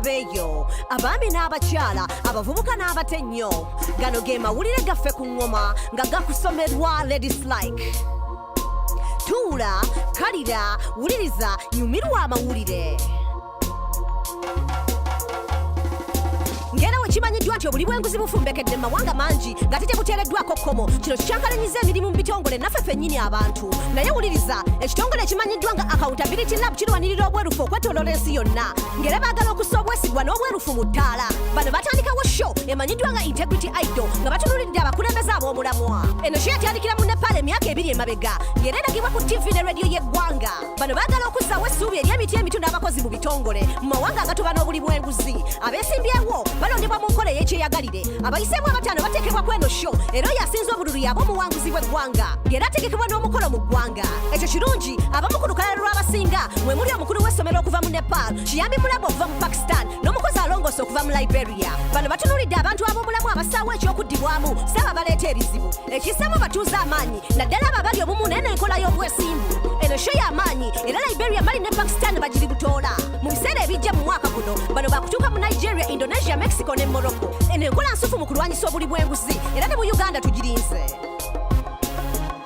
Abeeyo abaami n'abakyala, abavubuka n'abato ennyo, gano ge mawulire gaffe ku ŋŋoma nga gakusomerwa Ladies Like. Tuula, kalira, wuliriza, nyumirwa amawulire. Ng'era we kimanyiddwa nti obuli bw'enguzi bufumbekedde mu mawanga mangi nga tetebuteereddwako kkomo, kino kikyankalanyiza emirimu mu bitongole naffe ffennyini abantu. Naye wuliriza, ekitongole ekimanyiddwa nga Accountability Lab kirwanirira obwerufu okwetooloola ensi yonna, ng'era baagala okussa obwesigwa n'obwerufu mu ttaala. Bano batandikawo show emanyiddwa nga Integrity Idol nga batunuulidde abakulembeze ab'omulamwa. Eno show yatandikira mu Nepal emyaka 2 emabega, ng'era eragibwa ku TV ne rediyo y'eggwanga. Bano baagala okuzzaawo essuubi eri emiti emito n'abakozi mu bitongole mu mawanga agatoba n'obuli bw'enguzi. Abeesimbyewo balondebwa mu nkola ey'ekyeyagalire. Abayiseemu abataano bateekebwa ku eno show, era oyo asinze obululu y'aba omuwanguzi w'eggwanga, ng'era ategekebwa n'omukolo mu ggwanga. Ekyo kirungi. Abamu ku lukalala lw'abasinga mwe muli omukulu w'essomero okuva mu Nepal, Kiyambi Mulabu okuva mu Pakistan, n'omukozi alongoosa okuva mu Liberia. Bano batunuulidde abantu ab'omulamu abassaawo ekyokuddibwamu, si abo abaleeta ebizibu. Ekissaamu abatuuze amaanyi, naddala abo abali obumu naye n'enkola y'obwesimbu. Eno show y'amaanyi, era Liberia, Mali ne Pakistan bagiri butoola. Mu biseera ebijja mu mwaka guno, bano bakutuuka mu Nigeria, Indonesia, Mexico ne Morocco. Eno enkola nsufu mu kulwanyisa obuli bw'enguzi, era ne mu Uganda tugirinze.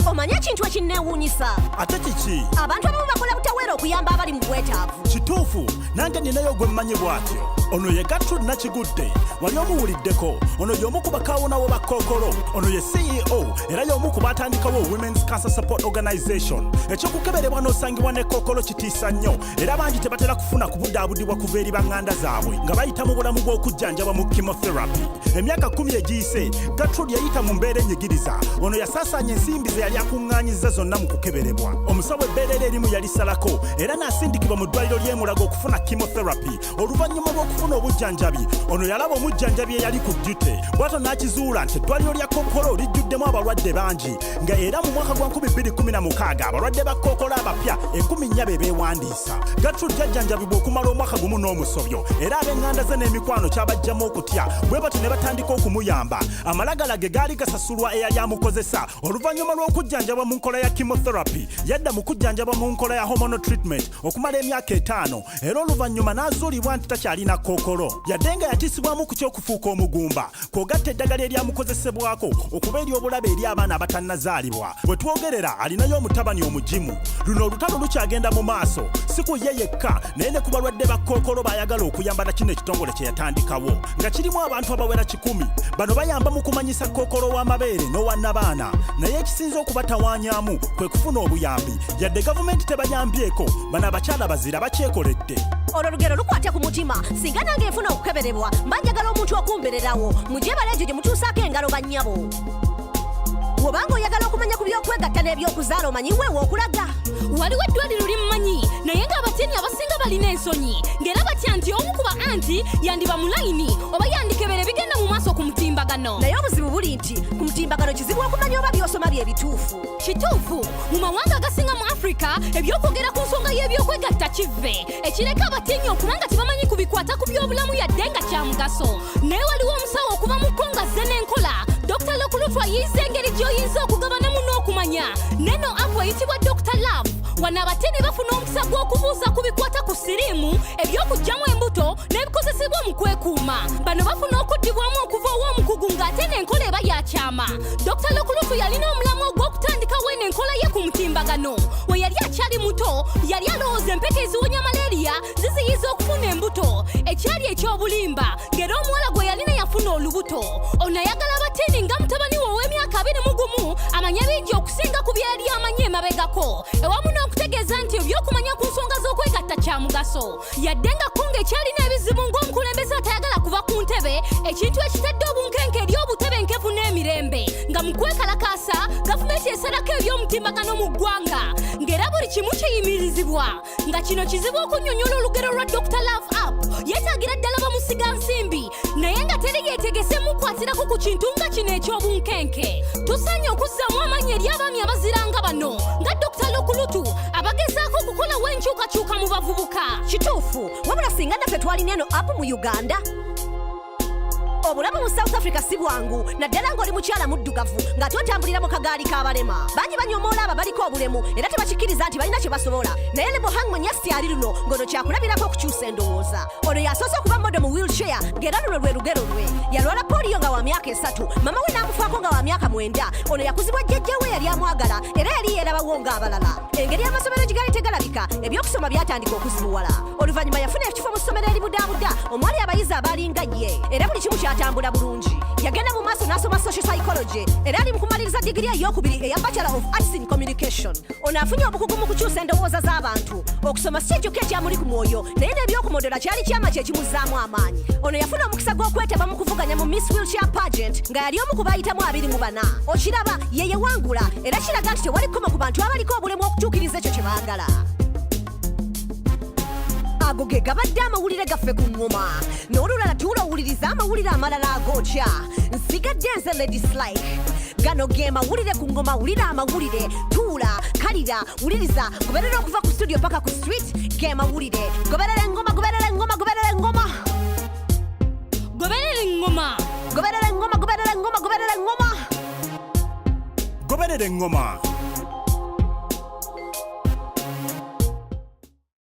Omanye ekintu ekinneewuunyisa? Ate kiki? Abantu abamu bakola butaweera okuyamba abali mu bwetaavu. Kituufu, nange ninayo gwe mmanyi bw'atyo. Ono ye Gertrude Nakigudde, wali omuwuliddeko? Ono y'omu ku bakawonawo ba kookolo. Ono ye CEO era y'omu ku baatandikawo Women's Cancer Support Organization. Ekyokukeberebwa n'osangibwa ne kookolo kitiisa nnyo, era bangi tebatera kufuna kubudaabudibwa kuva eri baŋŋanda zaabwe nga bayita mu bulamu bw'okujjanjabwa mu chemotherapy. Emyaka 10 egiyise, Gertrude yayita mu mbeera enyigiriza. Ono yasaasaanya ensimbi ze yali akuŋŋaanyizza zonna mu kukeberebwa. Omusawo ebbeerera erimu yalisalako era n'asindikibwa mu ddwaliro ly'e Mulago okufuna chemotherapy. Oluvannyuma lw'okufuna obujjanjabi, ono yalaba omujjanjabi eyali ku duty, bw'atyo n'akizuula nti eddwaliro lya kookolo lijjuddemu abalwadde bangi, nga era mu mwaka gwa 2016 abalwadde ba kookolo abapya 4,000 be beewandiisa. Gertrude yajjanjabibwa okumala omwaka gumu n'omusobyo, era ab'eŋŋanda ze n'emikwano kyabajjamu okutya, bwe batyo ne batandika okumuyamba. Amalagala ge gaali gasasulwa eyali amukozesa. Oluvannyuma lw'okujjanjabwa mu nkola ya chemotherapy, yadda mu kujjanjabwa mu nkola ya hormonal treatment okumala emyaka 5, era oluvannyuma n'azuulibwa nti takyalina kookolo, yadde nga yatiisibwamu ku ky'okufuuka omugumba, kw'ogatta eddagala eryamukozesebwako okuba ery'obulabe eri abaana abatannazaalibwa. Bwe twogerera alinayo omutabani omugimu. Luno olutalo lukyagenda mu maaso, si ku ye yekka, naye ne ku balwadde ba kookolo baayagala okuyamba na kino ekitongole kye yatandikawo nga kirimu abantu abawera 100. Bano bayamba mu kumanyisa kookolo w'amabeere n'owannabaana, naye ekisinze okubatawaanyaamu kwe kufuna obuyambi. Yadde gavumenti tebayambyeko, bano abakyala bazira bakyekoledde. Olwo lugero lukwate ku mutima. Singa nange nfuna okukeberebwa, mba njagala omuntu okumbererawo. Mugyebala egyo gye mutuusaako engalo, bannyabo. Bw'obanga oyagala okumanya ku by'okwegatta n'ebyokuzaala, omanyi weewa okulaga. Waliwo eddwaliro lyemmanyi, naye ng'abatini abasinga balina ensonyi, ng'era batya nti omu ku ba anti yandiba mu layini oba yandikebera ebigenda mu maaso ku mutimbagano. Naye obuzibu buli nti ku mutimbagano kizibu okumanya oba by'osoma bye bituufu. Kituufu, mu mawanga agasinga mu Afirika ebyokwogera ku nsonga y'ebyokwegatta kive ekireka abatinyi okuba nga tebamanyi ku bikwata ku byobulamu, yadde nga kya mugaso. Naye waliwo omusawo okuva mu Kongo azze n'enkola. Dr Lokulutu ayiiza engeri gy'oyinza okugabanamu n'okumanya neno app eyitibwa Dr Love. Wano abatini bafuna omukisa gw'okubuuza ku bikwata ku siriimu, eby'okuggyamu embuto n'ebikozesebwa mu kwekuuma. Bano bafuna okuddibwamu okuva ow'omukugu, ng'ate n'enkola eba ya kyama. Dr Lokulutu yalina omulamu ogw'okutandikawo eno enkola ye ku mutimbagano. We yali akyali muto, yali alowooza empeke eziwonya malaria ziziyiza okufuna embuto, ekyali ekyobulimba, ng'era omuwala gwe yalina yafuna olubuto. Ono ayagala abatini nga mutabani we ow'emyaka 21 amanye bingi okusinga ku byali amanyi emabegako, ewamu n'okutegeeza nti ebyokumanya ku nsonga z'okwegatta kya mugaso. Yadde nga Kongo ekyalina ebizibu ng'omukulembeze atayagala kuva ku ntebe, ekintu ekitadde obunkenke eri obutebenkevu n'emirembe, nga mu kwekalakaasa gavumenti esalako eby'omutimbagano mu ggwanga, ng'era buli kimu kiyimirizibwa, nga kino kizibu okunnyonnyola. Olugero lwa Dr Love App yeetaagira ddala bamusiga nsimbi, naye nga teri yeetegese mukwatirako ku kintu nga kino eky'obunkenke. Tusaanye okuzzaamu amaanyi eri abaami abaziranga bano nga Dr Lokulutu, abagezaako okukolawo enkyukakyuka mu bavubuka. Kituufu, wabula singa naffe twalina eno app mu Uganda. Obulamu mu South Africa si bwangu, naddala ng'oli mukyala muddugavu ng'ate otambulira mu kagaali k'abalema. Bangi banyomoola abo abaliko obulemu era tebakikkiriza nti balina kye basobola. Naye Lebohang Monyasti ali luno ng'ono kyakulabirako okukyusa endowooza. Ono yasoose okuba model mu wheelchair, ng'era luno lwe lugero lwe. Yalwala poliyo nga wa myaka 3, mama we n'amufaako nga wa myaka 9. Ono yakuzibwa jjajja we yali amwagala era yali yeerabawo ng'abalala. Engeri amasomero gye gaali tegalabika, ebyokusoma byatandika okuzibuwala. Oluvannyuma yafuna ekifo mu ssomero eribudaabuda omwali abayizi abaalinga ye, era buli kimu kyatambula bulungi. Yagenda mu maaso n'asoma social psychology era ali mu kumaliriza digiri eyokubiri eya Bachelor of Arts in Communication. Ono afunye obukugu mu kukyusa endowooza z'abantu. Okusoma si kyokka ekyamuli ku mwoyo, naye n'ebyokumodola kyali kyama kye kimuzzaamu amaanyi. Ono yafuna omukisa gw'okwetaba mu kuvuganya mu Miss Wheelchair Pageant nga yali omu ku bayitamu 24. Okiraba, ye yewangula, era kiraga nti tewali kkomo ku bantu abaliko obulemu okutuukiriza ekyo kye baagala. Ago ge gabadde amawulire gaffe ku ŋŋoma. N'olulala tuula owuliriza amawulire amalala agookya. Nsigadde nze Lady Like. Gano ge mawulire ku ŋŋoma. Wulira amawulire, tuula, kalira, wuliriza, goberera okuva ku studio paka ku street. Ge mawulire. Goberera eŋŋoma, goberera eŋŋoma, goberera eŋŋoma. Goberera eŋŋoma. Goberera eŋŋoma, goberera eŋŋoma, goberera eŋŋoma. Goberera eŋŋoma.